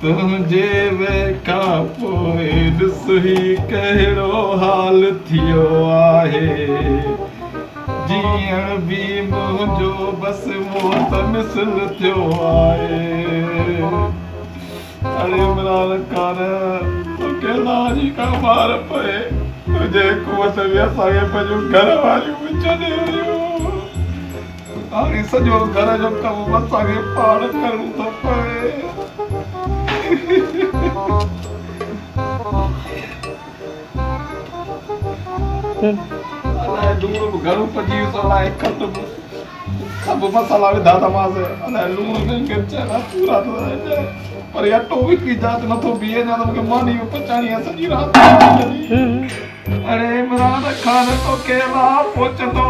تنهنجي وئي کان پوء ڏس هي ڪهڙو حال ٿيو آهي. جيئڻ به منهنجو بس موت مثل ٿيو آهي. اڙي عمران خان توکي الله جي ڪا مار پئي تنهنجي حڪومت ۾ اسان کي پنهنجون گهر واريون به ڇڏي ويون. هاڻي سڄو گهر جو ڪم اسان کي پاڻ ڪرڻو ٿو پوي. الائي لوڻ به گهڻو پئجي ويس الائي کنڊ به سڀ مصالحا وڌا ٿا مانس الائي لوڻ ۽ مرچ الائي پورا ٿا اچن پر هي اٽو به هڪڙي جاء تي نٿو بيهي اڃا ته مونکي ماني به پچائڻي آهي سڄي رات اڙي عمران خان توکي الله پهچندو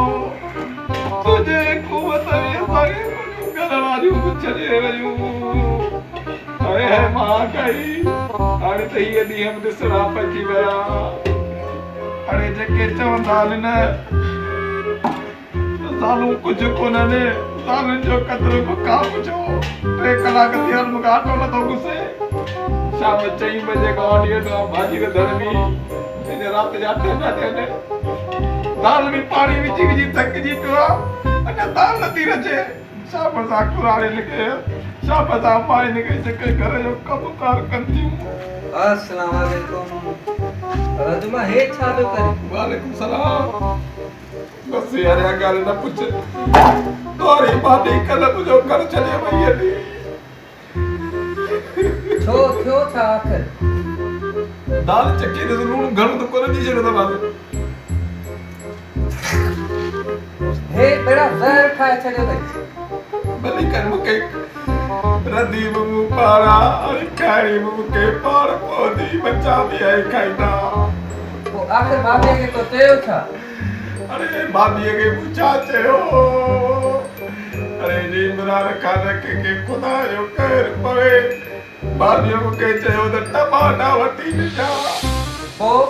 تنهنجي حڪومت ۾ اسان کي پنهنجون گهر واريون به ڇڏي ويون. هاء هاء مهانگائي هاڻي ته هيء ڏينهن به ڏسڻا پئجي ويا. اڙي جيڪي چوندا آهن نه ته زالون ڪجهه ڪونهن، زالن جو قدر به ڪا پڇو. ٽي ڪلاڪ ٿيا آهن مون کي آٽو نٿو گسي. شام چئين بجي کان وٺي ويٺو آهيان ڀاڄي رڌڻ ۾. هن رات جا اٺ پيا ٿين. دال ۾ پاڻي وجهي وجهي ٿڪجي پيو آ. اڃا دال نٿي رچي. شابس آ ڪراڙين کي، شابس آ ماين کي جيڪي گهر جو ڪم ڪار ڪن ٿيون. السلام عليڪم رجما هي ڇا پيو ڪرين. وعليڪم سلام بس يار اها ڳالهه نه پڇ توري ڀاڀي ڪلهه منهنجو گهر ڇڏي وئي هلي. ڇو ٿيو ڇا آخر؟ دال چکي ڏس لوڻ گهڻو ته ڪونه وجهي ڇڏيو اٿم. هي ٻيڙا زهر ٺاهي ڇڏيو اٿئي. ڀلي ڪر مون کي رڌي به مون پاڻ آ ۽ کائڻي به مون کي پاڻ پوندي ٻچا به ائين کائيندا. پوء آخر ڀاڀيء کي تو چيو ڇا؟ اڙي ڀاڀيء کي مون ڇا چيو؟ اڙي جي عمران خان کي ڪي خدا جو قهر پوي. ڀاڀيء مون کي چيو ته ٽماٽا وٺي ڏجان. پوء؟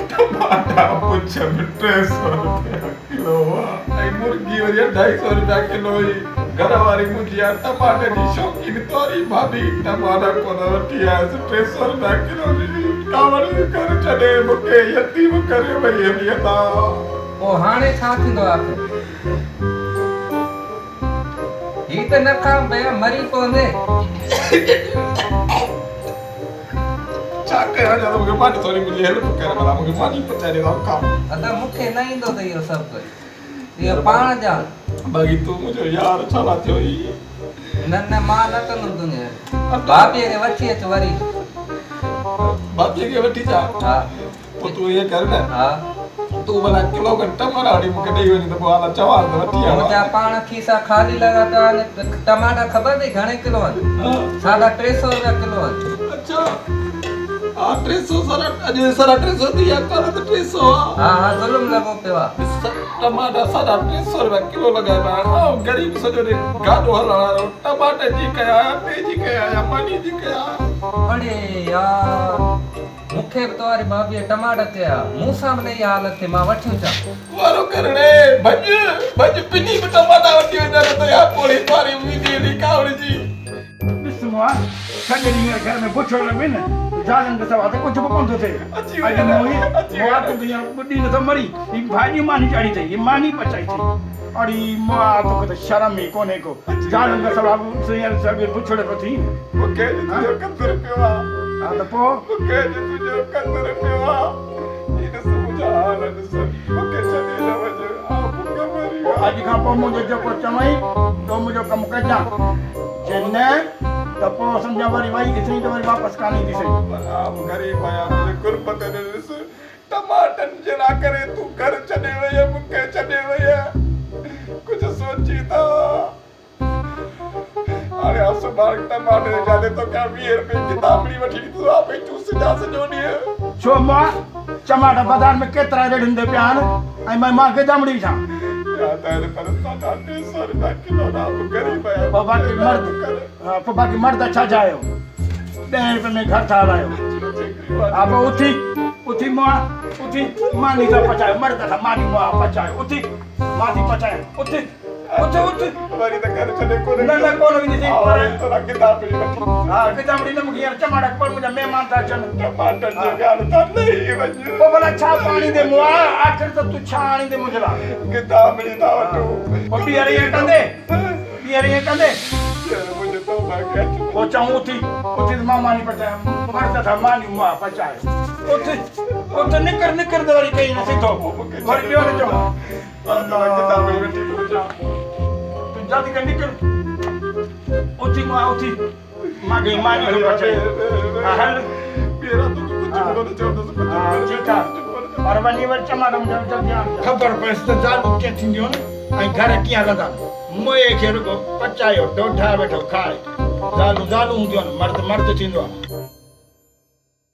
ٽماٽا پڇ به 300 رپيا ڪلو هئا ۽ مرغي وري اڍائي سئو رپيا ڪلو هئي. گهر واري منهنجي آ ٽماٽن جي شوقين توري ڀاڀي ٽماٽا ڪونه وٺي آيس 300 رپيا ڪلو ڏسي ڪاوڙ ۾ گهر ڇڏي مون کي يتيم ڪري وئي هلي هتان. پوء هاڻي ڇا ٿيندو آخر؟ هي ته نه کان بيا مري پوندين. ڇا ڪيان يار مونکي ماني ٿوري منهنجي هيلپ ڪر ڀلا مونکي ماني پچائي ڏي ته کان. ادا مونکي نه ايندو ته اهو سڀ ڪجهه اهو پاڻ ڄاڻ. باقي تون منهنجو يار ڇا لاء ٿيو هي. نه نه مان نه ڪندم تنهنجي هيلپ. ڀاڀيء کي وٺي اچ وري. ڀاڀيء کي وٺي اچان. ها. پوء تون ائين ڪر نه. ها. تون ڀلا ڪلو کن ٽماٽا وٺي مون کي ڏئي وڃ ته پوء آلا چوان ته وٺي آيو منهنجا پاڻ کيسا خالي لڳا پيا آهن. ٽماٽا خبر اٿئي گهڻي ڪلو آهن؟ 350 رپيا ڪلو آهن. اڇا. ها 300 ساڍا اڄ 350 ٿي ويا ڪالهه ته 300 هئا. ها ها ظلم لڳو پيو آهي. ڏس ٽماٽا 350 رپيا ڪلو لڳا پيا آهن. آئون غريب سڄو ڏينهن گاڏو هلائڻ وارو ٽماٽن جي ڪيان اٽي جي ڪيان يا ماني جي ڪيان. اڙي يار. مون کي به توهاري ڀاڀيء ٽماٽا چيا. مون سان به نه اها حالت ٿئي، مان وٺيون اچان. وارو ڪر ڙي، ڀڄ، ڀڄ، پني به ٽماٽا وٺي وڃ نه ته اها پوڙهي توهاري ويندي هلي ڪاوڙجي. ڏس مئا، سڄي ڏينهن هينئر گهر ۾ بڇڙو لڳو نه، زالن کان سوا ته ڪجهه به ڪونه ٿو ٿئي. اڄ موئي، مئا تون ته هينئر ٻڏي نٿو مرين، هي ڀاڄي ماني چاڙهي اٿئي، هي ماني پچائي اٿئي. اڙي مئا، توکي ته شرم ئي ڪونهي ڪو، زالن کان سوا هينئر سڄو بڇڙو پيو ٿين. مون کي اڄ تنهنجو قدر پيو آ. ها ته پوء؟ مون کي اڄ تنهنجو قدر پيو آ. هي ڏس منهنجا حال ڏس. مون کي ڇڏي نه وڃ. آئون بک مري پوء اڄ کان پوء منهنجو جيڪو چوين سو منهنجو ڪم ڪجان. جي نه ته پوء سمجهان وري وئي اٿئي ته وري واپس ڪانه اينديسئين. پر آئون غريب آهيان. منهنجي غربت ڏي ڏس. ٽماٽن جي لاء ڪري تون گهر ڇڏي وئين مون کي ڇڏي وئين. ڪجهه سوچين ته. هاڻي آء سڀاڻي ٽماٽي جي جاء تي توکي آء 20 رپين جي ڪتابڙي وٺي ڏيندس، اها پئي چوسجان سڄو ڏينهن. ڇو مئا، چماٽا بازار ۾ ڪيترا ريڙهين تي پيا آهن ۽ مان مان گدامڙي وجهان. يا ته آهن پر 350 رپيا ڪلو نه، آء به غريب آهيان. پوء باقي مرد، پوء باقي مرد ڇا جا آهيو؟ ڏهين رپين ۾ گهر ٿا هلايو. ها پوء اٿي، اٿي مئا، اٿي، ماني ٿا پچايو، مرد ٿا ماني مئا پچايو، اٿي، مان ٿي پچايان، اٿي. اٿ اٿ. وري ته گهر ڇڏي ڪونه. نه نه ڪونه وينديسين پر توڙا ڪتابڙي وٺي. ها ڪتابڙي نه مون کي يار چماٽا کپن منهنجا مهمان ٿا اچن. ٽماٽن جو خيال ته لهي وڃ. پوء ڀلا ڇا پيو آڻيندين مئا آخر ته تون ڇا آڻيندين منهنجي لاء. ڪتابڙي ٿا وٺون. پوء ٻيهر ائين ڪندين ٻيهر ائين ڪندين. ٻيهر منهنجو توبه کي اچ. پوء چئون اٿي اٿي ته مان ماني پچايان مرد ٿا ماني مئا پچايو اٿ اٿ نڪر نڪر ته وري ڪئين نه سڌو وري ٻيو نه چئون. تون جلدي ڪر نڪر اٿي مئا اٿي ماڳهين ماني ٿو پچائين ها هل ها ٺيڪ آ پر وڃي وري چماٽ منهنجا جلدي آڻ. خبر پيس ته زالون ڪيئن ٿينديون آهن ۽ گهر ڪيئن هلندا آهن. موئي کي رڳو پچايو ڍوڍا ويٺو کائي. زالون زالون هونديون آهن مرد مرد ٿيندو آهي.